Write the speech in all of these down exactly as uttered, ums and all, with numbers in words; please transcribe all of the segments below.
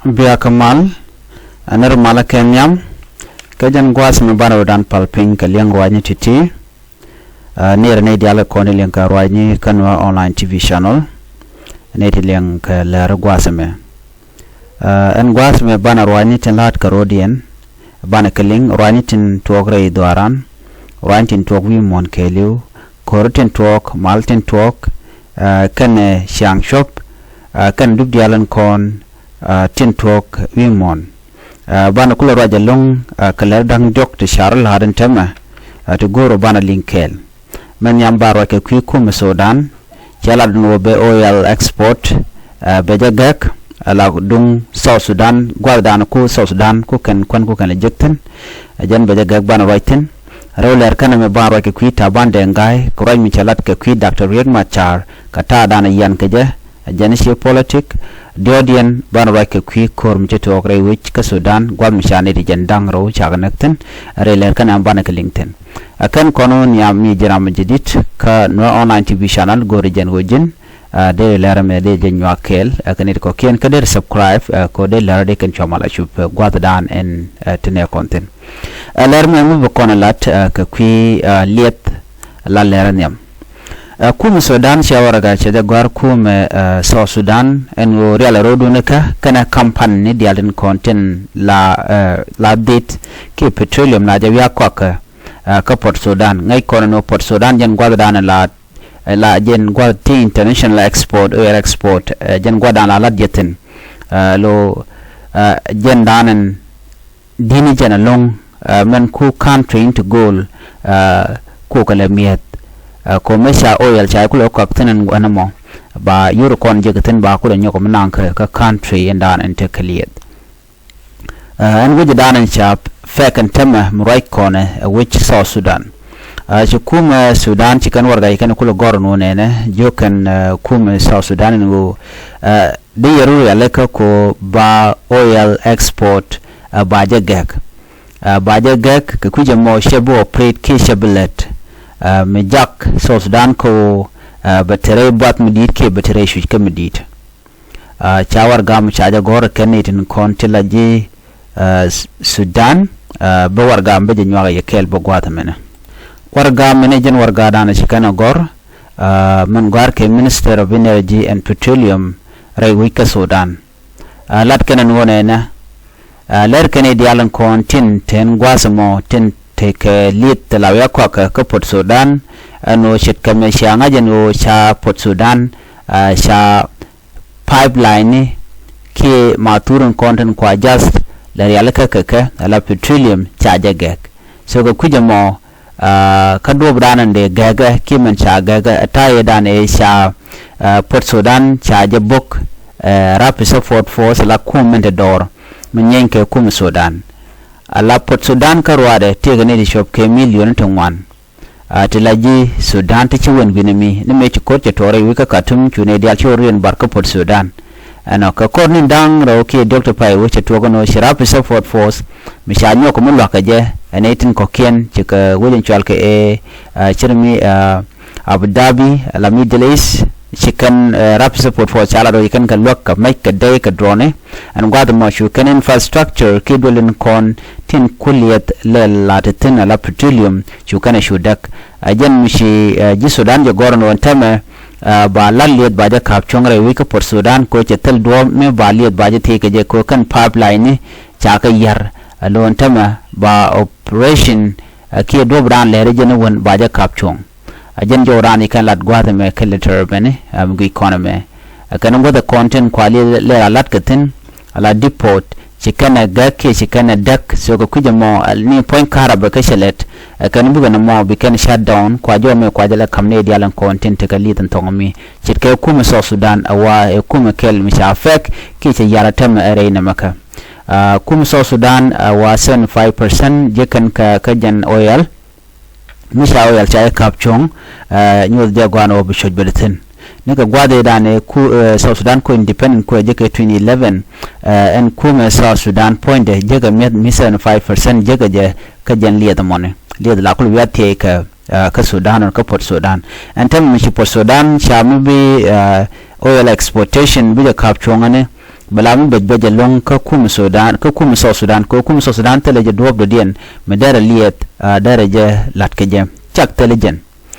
Bia kä mal, ɛ nir malä kɛ nhiam, kɛ jɛn gua̱a̱th mi banɛ rɔ dan pal piny kɛ liɛŋ ruacni ti̱ti̱. Ɛ nir ni diaal kɛ kɔn i̱ liɛŋ kɛ ruacni kä Nuer Online T V channel. Ni ti liɛŋ kɛ lɛr gua̱a̱th mɛ. Ɛ ɛn gua̱a̱th mɛ banɛ ruacni tin la̱a̱t kɛ rɔ̱diɛn, banɛ kɛ liŋ ruacni tin tuɔɔk rɛy dhuaaran, ruacni tin tuɔɔk wi̱i̱ muɔ̱ɔ̱n kɛɛliw, ko̱r tin tuɔɔk, mal tin tuɔɔk, ɛ kɛn ɛ ciaŋ cuɔ̱p, ɛ kɛn dup diaal in kɔn, ɛ tin tuɔɔk wi̱i̱ muɔ̱ɔ̱n. Ɛ banɛ kulɛ ruac ɛlɔ̱ŋ, ɛ kɛ lɛr da̱ŋ diɔ̱k ti car la̱a̱t in tɛmɛ, ɛ ti go̱o̱r ɔ banɛ liŋ kɛɛl. Mɛn nhiam ba ruac kɛ kui̱ kum Sudan, cɛ lat ni wä bɛ oil export, ɛ bɛ jɛ gɛk, ɛ la duŋ South Sudan, gua̱thdan ku South Sudan ku kɛn kuɛn ku kɛn lɛ jek thi̱n. Ɛ jɛn bɛ jɛ gɛk banɛ ruac thi̱n. Rɛw lɛr kɛnɛ mɛ banɛ ruac kɛ kui̱ Taban Deng Gai, kɛ ruac mi cɛ lat kɛ kui̱ Doctor Riek Machar, kɛ ta̱a̱dan ɛ yian kɛ jɛ, ɛ jɛn ci politik, diɔ̱ɔ̱diɛn banɛ ruac kɛ kui̱ ko̱r mi ci tuɔɔk rɛy wec kä Sudan, gua̱th mi ca nɛy ti jɛn da̱ŋ rɛw cakɛ näk thi̱n, rɛy lɛr kɛnɛ banɛ kɛ liŋ thi̱n. Ɛ kɛn kɔn wä nhiam mi ji̱ ram mi ji̱ di̱t kä Nuer Online T V channel go̱o̱ri jɛn ɣöö ji̱n, ɛ dee lɛr mɛ dee jɛ nyuak kɛɛl, ɛ kɛ nɛy ti kɔ̱kiɛn kä dee subscribe, ɛ kɛ dee lɛr dee kɛn cua mal a cup, ɛ gua̱thdan ɛn, ɛ ti nɛ kɔn thi̱n. Ɛ lɛr mɛ mi bi kɔn ɛ lat, ɛ kɛ kui̱, ɛ liɛth la lɛr nhiam. Ɛ kum Sudan cɛ warɛga cɛ jɛ gɔ̱a̱r kum, ɛ South Sudan ɛn ɣöö rial rɔ̱dun kä kɛnɛ kampani ni diaal tin kɔn tin la, ɛ la dhit kiɛ petroleum la jɛ wiak kɔakɛ, ɛ kä Port Sudan. Ŋäc kɔn ɛn ɣöö Port Sudan jɛn gua̱thdan la, la jɛn gua̱th ti international export, oil export, ɛ jɛn gua̱thdan la lat jɛ thi̱n. Ɛ lo, ɛ jɛndan ɛn di̱t ni jɛn ɛlɔ̱ŋ, ɛ mɛn ku country in ti go̱o̱l, ɛ kukɛ lɛ mi̱eth. Ɛ kɔ mɛ ca oil ca kulɛ kɔak thi̱n ɛn ɛn ɛmɔ, ba yur kɔn jek thi̱n ba kulɛ nyɔk mi naŋ kä, kä country in dan in te kɛ liɛth. Ɛ ɛn wec dan in ca fɛk ɛn tämɛ mi ruac kɔnɛ, ɛ wec South Sudan. Ɛ ci kumɛ Sudan ci kɛn warɛga ci kɛn kulɛ gɔr ɛn wä nɛnɛ, jiök kɛn, ɛ kumɛ South Sudan ɛn ɣöö, ɛ dee yɛ ru rialikä kɔ ba oil export, ɛ ba jɛ gɛk. Ɛ ba jɛ gɛk kɛ kui̱ jɛ mɔ cɛ bi operate kiɛ cɛ bi lɛt. Ɛ mi jak South Sudan kɛ ɣöö, ɛ bɛ te rɛy buath mi di̱i̱t kiɛ bɛ te rɛy cuc kä mi di̱i̱t. Ɛ ca warɛga mi ca jɛ gɔ̱r kɛn nɛy tin kɔn ti la ji̱, ɛ Sudan, ɛ bɛ warɛga mi bɛ jɛ nyuak yɛ kɛɛl bä gua̱a̱th ɛmɛnɛ. Warɛga mɛnɛ jɛn warɛgadan ci kɛn ɛ gɔ̱r, ɛ min gɔ̱a̱r kɛ Minister of Energy and Petroleum rɛy wec kä Sudan. Ɛ lat kɛn ɛn ɣöö nɛnɛ, ɛ lɛr kɛn i̱ diaal in kɔn tin te ɛn gua̱a̱th ɛmɔ tin tekɛ li̱eth ti la wiak kɔakɛ kä Port Sudan, ɛn ɣöö ce̱tkɛ mɛ cia ŋa̱c ɛn ɣöö ca Port Sudan, ɛ ca pipeline ni kiɛ mathur in kɔn tin kua jath lɛ rialikä kɛ kɛ, ɛ la petroleum ca jɛ gɛk. So kɛ kui̱c ɛmɔ, ɛ kä duɔ̱ɔ̱pdan in dee gɛkɛ kiɛ min ca gɛkɛ, ɛ ta̱yɛ dan ëë ca, ɛ Port Sudan ca jɛ bo̱k, ɛ Rapid Support Force la kum min te dɔɔr mi nyieeny kɛ kum Sudan. Ɛ la Port Sudan kä ruaadɛ tëëkɛ nɛy ti cuɔp kɛ million ti ŋuan. Ɛ ti la ji̱ Sudan ti ci wen wi̱nɛ mi ni mëë ci ko̱r cɛ tuɔɔk rɛy wec kä Khartoum cu nɛy diaal ci wä riɛn bar kä Port Sudan. Ɛnɔ kɛ ko̱r ni da̱ŋ rɛw kiɛ diɔ̱k ti pay wec cɛ tuɔɔk ɛn ɣöö ci Rapid Support Force mi ca nyɔk mi lua̱k kɛ jɛ, ɛ nɛy tin kɔ̱kiɛn ci kɛ wec in cual kɛ ëë, ɛ cir mi, ɛ Abu Dhabi, la Middle East, ci kɛn, ɛ Rapid Support Force ca lat ɣöö ci kɛn kɛ luäk kɛ mec kɛ dɛy kɛ drone. Ɛn gua̱a̱th ɛmɔ cu kɛn infrastructure kiɛ duel in kɔn tin ku liɛth lɛ la te thi̱n, ɛ la petroleum, cu kɛn ɛ cu däk. Ɛ jɛn mi ci, ɛ ji̱ Sudan jɛ gɔ̱r ɛn ɣöö ɛn täämɛ, ɛ ba lat liɛth ba jɛ ka̱p cuɔ̱ŋ rɛy wec kä Port Sudan kɛ ɣöö cɛ thil duɔ̱ɔ̱p mi ba liɛth ba jɛ thiec kɛ jɛ kɛ ɣöö kɛn pipeline ni ca kɛ ya̱r. Ɛ lo̱o̱n täämɛ ba operation, ɛ kiɛ duɔ̱ɔ̱pdan lɛr jɛn i̱ wän ba jɛ ka̱p cuɔ̱ŋ. Ɛ jɛn jɔwdan i̱ kɛn lat gua̱a̱th ɛmɛ kɛ lɛtɛr ɛmɛni, ɛ mi guic kɔn ɛmɛ. Ɛ kɛn gua̱th ɛ kɔn tin kua liɛth lɛr a lat kɛ thi̱n, a la depot, ci kɛn ɛ gäk kiɛ ci kɛn ɛ däk, so kɛ kui̱c ɛmɔ, ɛ ni puɔ̱ny ka̱r a bɛ kä cɛ lɛt. Ɛ kɛn bikɛ nɔmɔ bi kɛn shut down, kua jɔw mi kua jɛ lɛ ka̱m ni diaal ɛn kɔn tin tekɛ li̱th ɛn thɔŋ mi. Ce̱tkɛ kumɛ South Sudan, ɛ wa ɛ kumɛ kɛl mi ca fɛk, kiɛ cɛ yar ɛ täämɛ ɛ rɛy nɛmɛ kɛ. Ɛ kumɛ South Sudan, ɛ wa seventy five percent jɛ kɛn kä, kä jɛn oil. Mi ca oil ca jɛ ka̱p cuɔ̱ŋ, ɛ nyuɔth jɛ gua̱a̱n ɣöö bi cuɔ̱c bɛ dee thi̱n. Ni kɛ gua̱a̱th ëëdan ëë ku, ɛ South Sudan ku independent ku ɛ jek kɛ twenty eleven, ɛ ɛn kumɛ South Sudan puɔ̱nydɛ jek kɛ mi̱eth mi seventy five percent jek kɛ jɛ kä jɛn liɛth ɛmɔni. Liɛth la kul wi̱i̱ a thiɛɛc kɛ, ɛ kä Sudan kä Port Sudan. Ɛn täämɛ mi ci Port Sudan ca mi bi, ɛ oil exportation bi jɛ ka̱p cuɔ̱ŋ ɛni, bɛ la mi bɛc bɛc ɛlɔ̱ŋ kä kum Sudan, kä kum South Sudan, kä kum South Sudan thilɛ jɛ duɔ̱ɔ̱p dɔ̱diɛn mi derɛ liɛth, ah, derɛ jɛ la̱t kɛ jɛ. Cak thilɛ jɛn.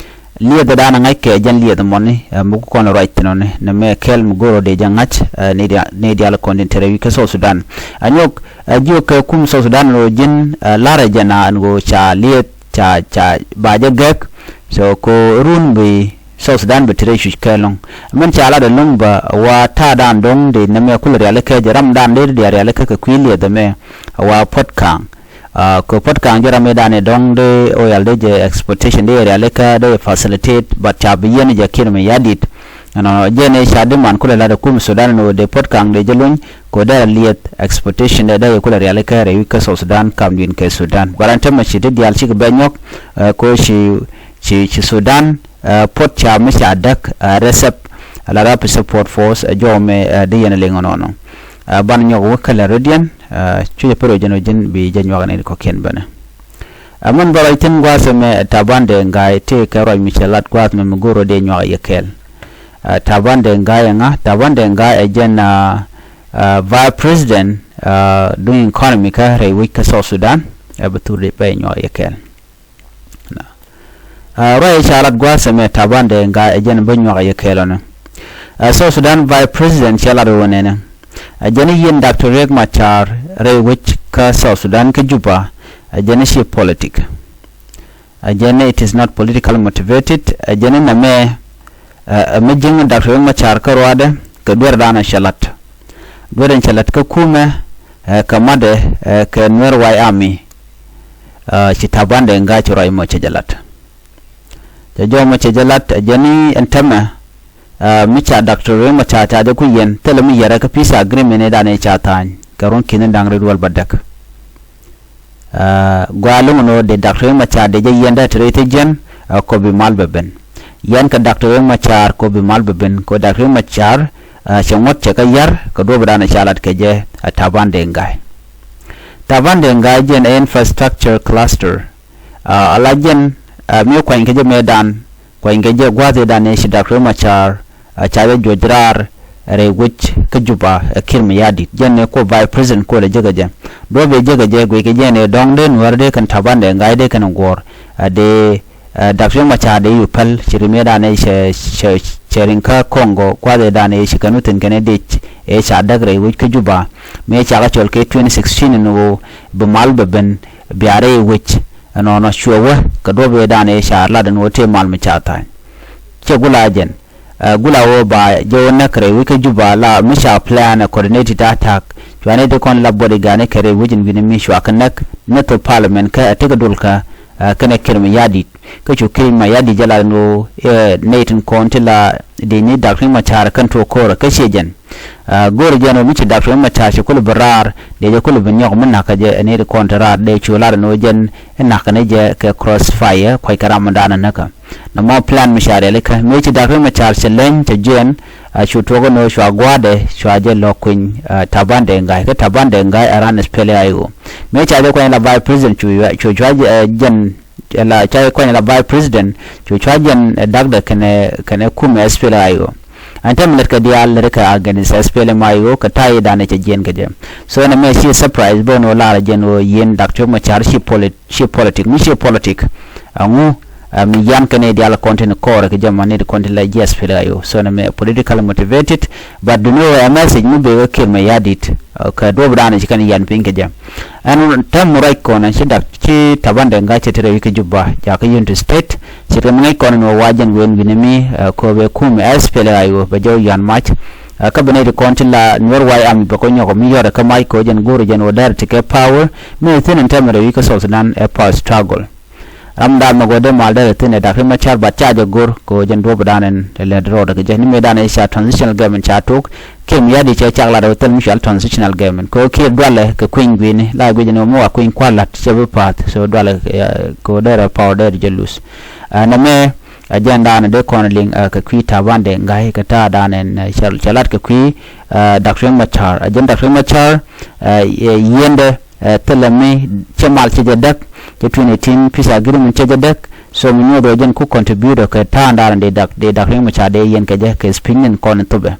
Liɛth dan ŋa̱c kɛ jɛn liɛth mɔni, ah, mi ku kɔn ruac thin ɔni, nɛmɛ kɛl mi go̱o̱r ɔ dee jɛ ŋa̱c, ah, ni dia-, ni diaal kɔn tin te rɛy wi̱c kä South Sudan. Anyuɔk, ah, jiök kɛ kum South Sudan ro ji̱n, ah, la̱rɛ jɛ na ɛn ɣöö ca liɛth ca, ca ba jɛ gɛk. So ko run bi South Sudan bi te rɛy cuc kɛ lɔ̱ŋ. Mɛn ca lat ɛlɔ̱ŋ bä wa ta̱a̱ dan dɔ̱ŋ di nɛmɛ kulɛ rialikä jɛ ram dan di, di rialikä kɛ kui̱ liɛth ɛmɛ wa Puɔt Ka̱a̱ŋ. Ah, kɛ Puɔt Ka̱a̱ŋ jɛ ram ëë dan ëë dɔ̱ŋ di oyal di jɛ exportation di rialikä di facilitate, but ca bi yɛn jɛ Kiir Mayardit. Ɛnɔ jɛn ëë ca di man kulɛ lat ɛ kum Sudan ni wä di Puɔt Ka̱a̱ŋ di jɛ luny, ko dee liɛth exportation dee dee kulɛ rialikä rɛy wi̱c kä South Sudan kam duin kɛ Sudan. Guaran temɛ ci ti diaal cikɛ bɛ nyɔk, eh, ko ci, ci, ci Sudan, eh, puɔt ca mi ca däk, eh, Resep, la Rapid Support Force, eh, jɔmɛ, eh, di yɛn liŋ nɔnɔ. Eh, ban nyɔk wä kälɛ rödiɛn, eh, cucɛ pär wä jɛn wä jɛn bi jɛ nyuak ni kɔkiɛn bɛnɛ. Eh, mɛn bä ruac thi̱n gua̱a̱th ɛmɛ Taban Deng Gai tëë kɛ ruac mi cɛ lat gua̱a̱th mɛ mi go̱o̱r wä dee nyuak yɛ kɛɛl. Ah, Taban Deng Gai ɛ ŋa? Taban Deng Gai ɛ jɛn, ah, ah, Vice President, ah, duŋ economy kä rɛy wec kä South Sudan, ɛ bɛ thur di bɛ nyuak yɛ kɛɛl. Na. Ah, ruac ca lat gua̱a̱th ɛmɛ Taban Deng Gai ɛ jɛn bä nyuak yɛ kɛɛl ɔnɛ. Ah, South Sudan Vice President cɛ lat wä nɛnɛ. Ɛ jɛn i̱ yieen Doctor Riek Machar rɛy wec kä South Sudan kä Juba, ɛ jɛn i̱ ci politic. Ɛ jɛn i̱ it is not political motivated, ɛ jɛn i̱ nɛmɛ, ɛ, ɛ mi ji̱n Doctor Riek Machar kä ruaadɛ kɛ duer dan ɛ cɛ lat. Duer in cɛ lat kä kumɛ, ɛ, kɛ matdɛ, ɛ, kɛ Nuer White Army, ɛ, ci Taban Deng Gai ci ruac mɔ cɛ jɛ lat. Cɛ jɔw mɔ cɛ jɛ lat, ɛ jɛn i̱ ɛn tämɛ, ɛ, mi ca Doctor Riek Machar ca jɛ ku yɛn, thilɛ mi yɛrɛ kä peace agreement i̱ dan i̱ ca tha̱a̱ny, kɛ ruɔ̱n ki̱n i̱ da̱ŋ rɛw duel bädäk. Ɛ, gɔaa lo̱ŋ ni ɣöö dee Doctor Riek Machar dee jɛ yiɛn dee te rɛy thi̱n jɛn, ɛ, kɔ bi mal bɛ ben. Yiɛn kɛ Doctor Riek Machar kɔ bi mal bɛ ben, kɔ Doctor Riek Machar, ɛ, cɛ ŋuɔ̱t cɛ kä yar kɛ duɔ̱ɔ̱p dan ca lat kɛ jɛ, ɛ, Taban Deng Gai. Taban Deng Gai jɛn ɛ infrastructure cluster. Ɛ, ala jɛn, ɛ, mi kuany kɛ jɛ mëë dan, kuany kɛ jɛ gua̱a̱th ëë dan ëë ci Doctor Riek Machar, ɛ, ca jɛ juɔc raar rɛy wec kä Juba, ɛ, Kiir Mayardit. Jɛn ëë kuɔ Vice President kuɔ lɛ jekɛ jɛ. Duɔ̱ɔ̱p ëë jekɛ jɛ guic kɛ jɛn ëë dɔ̱ŋ dee Nuäär dee kɛn Taban Deng Gai dee kɛn guɔ̱ɔ̱r, ɛ, dee, ɛ, Doctor Riek Machar dee yu päl ci ri mëë dan ëë cɛ, cɛ, cɛ riŋ kä Congo gua̱a̱th ëë dan ëë ci kɛn wä thi̱n kɛn ëë dec ëë ca däk rɛy wec kä Juba. Mëë ca kɛ cɔl kɛ twenty sixteen ni ɣöö bi mal bɛ ben bia rɛy wec. Ɛnɔnɔ cuɛ wä kɛ duɔ̱p ëë dan ëë ca lat ɛn ɣöö tëë mal mi ca tha̱a̱ny. Cɛ gula jɛn, ɛ, gula ɣöö ba jɛ wä näk rɛy wec kä Juba la mi ca plan ɛ coordinated attack. Cuanɛ ti kɔn la bodyguard ni kɛ rɛy wec in wi̱ni mi cua kɛ näk ni thop parliament kä ɛ tekɛ dol kä, ɛ, kɛnɛ Kiir Mayardit. Kä cu Kiir Mayardit jɛ lat ɛn ɣöö, ɛ, nɛy tin kɔn ti la di ni Doctor Riek Machar kɛn tuɔɔk ko̱rä kä ciɛ jɛn. Ɛ, go̱o̱rä jɛn ɣöö mi ci Doctor Riek Machar ci kulɛ bi raar, dee jɛ kulɛ bi nyɔk mi na̱kä jɛ ɛ nɛy ti kɔn ti raar dee cu lat ɛn ɣöö jɛn i̱ na̱kä ni jɛ kɛ crossfire kuackɛ ram mi da̱a̱n ɛ näkä. Nɔmɔ plan mi ca rialikä mëë ci Doctor Riek Machar cɛ leny cɛ jiɛn, a cu tuɔɔk ɛn ɣöö cua gua̱a̱dɛ cua jɛ lɔ̱k kui̱ny, ɛ, Taban Deng Gai. Kä Taban Deng Gai ɛ ran ɛ S P L A I O. Mëë ca jɛ kuany la Vice President cu, cu cua jɛ, ɛ, jɛn, ɛ, la ca jɛ kuany la Vice President cu cua jɛn, ɛ, dakdɛ kɛnɛ, kɛnɛ kumɛ S P L A I O. Ɛn tɛm lɛt kɛ diaal lɛt kɛ against S P L M I O kɛ ta̱a̱ i̱ danɛ cɛ jiɛn kɛ jɛ. So ɛn ɛmɛ ci surprise bä ɛn ɣöö lar ɛ jɛn ɣöö yieen Doctor Riek Machar ci polit-, ci politic. Mi ci politic. Ɛŋu, ɛ, mi yan kɛn i̱ diaal kɔn tin kɔɔrɛ kɛ jɛ man i̱ kɔn tin la ji̱ S P L A I O. So ɛn ɛmɛ political motivated, but duŋni ɣöö ɛ message mi bee Kiir Mayardit, ɛ, kɛ duɔ̱ɔ̱p danɛ ci kɛn yan piny kɛ jɛ. Ɛn tɛm ruac kɔn ɛn ci Dak-, ci Taban Deng Gai cɛ te rɛy wi̱c kä Juba, jakä Unity State, ce̱tkɛ mi ŋäc kɔn ɛn ɣöö wa jɛn wen wi̱ni mi, ɛ, kööbɛ kum S P L A I O bɛ jɔw yan mac. Ɛ, kä bi nɛy ti kɔn ti la Nuer White Army bɛ kɔ nyɔk mi yɔrɛ kä mac kɛ ɣöö jɛn go̱o̱rɛ jɛn ɣöö dɛr ti kɛ power mi thi̱n ɛn tɛmɛ rɛy wi̱c kä South Sudan ɛ power struggle. Ram da̱a̱n mɛ gɔ̱ dee mal dee rɛ thi̱n ɛ Dak Riek Machar, but ca jɛ go̱r kɛ ɣöö jɛn duɔ̱ɔ̱p da̱a̱n ɛn lɛ lɛt rɔɔdɛ kɛ jɛ ni mëë da̱a̱n ɛ ca transitional government ca tok. Kiir Mayardit cɛ cak lat ɛ wä thil mi cual transitional government kɛ ɣöö Kiir dualɛ kɛ kui̱ny gui̱ni la gui̱c ni wä mi wa kui̱ny kua̱l la̱t cɛ bi pa̱a̱th. So dualɛ, eh, kɛ ɣöö dee rɛ power dee rɛ jɛ lose. Ɛ, nɛmɛ ɛ jɛn da̱a̱n ɛ dee kɔn liŋ, eh, kɛ kui̱ Taban Deng Gai kɛ ta̱a̱ da̱a̱n ɛn, eh, cɛ, cɛ lat kɛ kui̱, eh, Dak Riek Machar. Ɛ jɛn Dak Riek Machar, eh, ɛ yiendɛ, eh, thilɛ mi cɛ mal cɛ jɛ däk, cɛ twenty eighteen peace agreement cɛ jɛ däk. So mi nyuɔth ɣöö jɛn ku contribute kɛ ta̱a̱ da̱a̱n dee Dak, dee Dak Riek Machar dee yien kɛ jɛ kɛ speech ni kɔn in thopɛ.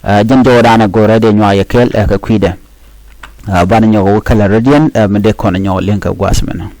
Ɛ, jɛn jɔwä danɛ go̱rɛ dee nyuak yɛ kɛl, ɛ, kɛ kui̱dɛ. Ɛ, banɛ nyɔk wä kälɛ rɔ̱diɛn, ɛ, mi dee kɔn nyɔk li̱eŋ kɛ gua̱a̱th mɛnɛ.